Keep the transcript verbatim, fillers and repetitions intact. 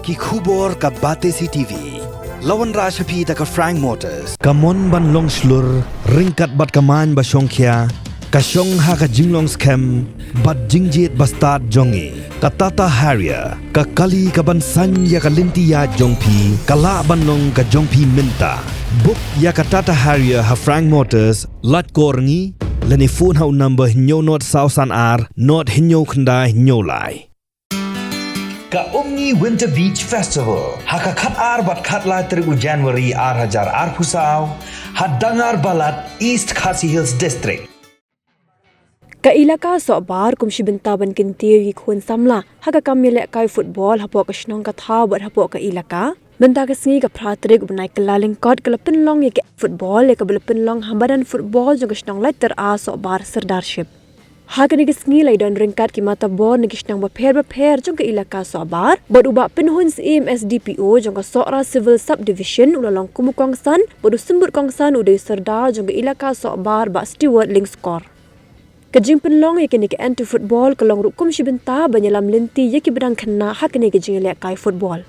Ki khubor ka Batesi TV la wanrah sha phi da ka Frank Motors. Ka mon ban long shlur ryngkat bad ka main ba shongkhia, ka shong ha ka jinglong skhem bad jingjied ba stad jong ngi. Ka Tata Harrier, ka kali ka ban saiñ ïa ka lynti ïaid jong phi, ka lah ban long ka jong phi mynta. Book ïa ka Tata Harrier ha Frank Motors, lait call ngi, lane phone ha u number hynñiew nod saw san ar nod hynñiew khyndai hynñiew lai. Ka Umngi Winter Beach Festival ha ka khat ar bad khat lai tarik u January ar hajar arphew saw ha Dangar Balat, East Khasi Hills District. Ka Elaka Sohbar kum shi bynta ban kyntiew ïa ki khun samla ha ka kam ïalehkai football hapoh ka shnong ka thaw bad hapoh ka elaka. Mynta ka sngi ka phra tarik u bnai Kyllalyngkot ka la pynlong ïa ka football ïa kaba la pynlong ha madan football jong ka shnong Laityra Sohbar Sirdarship. Ha kane ka sngi la ïadon ryngkat ki matabor na ki shnong bapher bapher jong ka Elaka Sohbar bad u Bah Pynhun Syiem, S D P O jong ka Sohra Civil Sub Division u la long kum u kongsan bad u symbud kongsan u dei u Sordar jong ka Elaka Sohbar Bah Stewart Lyngskor. Ka jingpynlong ïa kane ka Enter Football ka long ruh kum shi bynta ban ïalam lynti ïa kiba dang khynnah ha kane ka jingïalehkai football.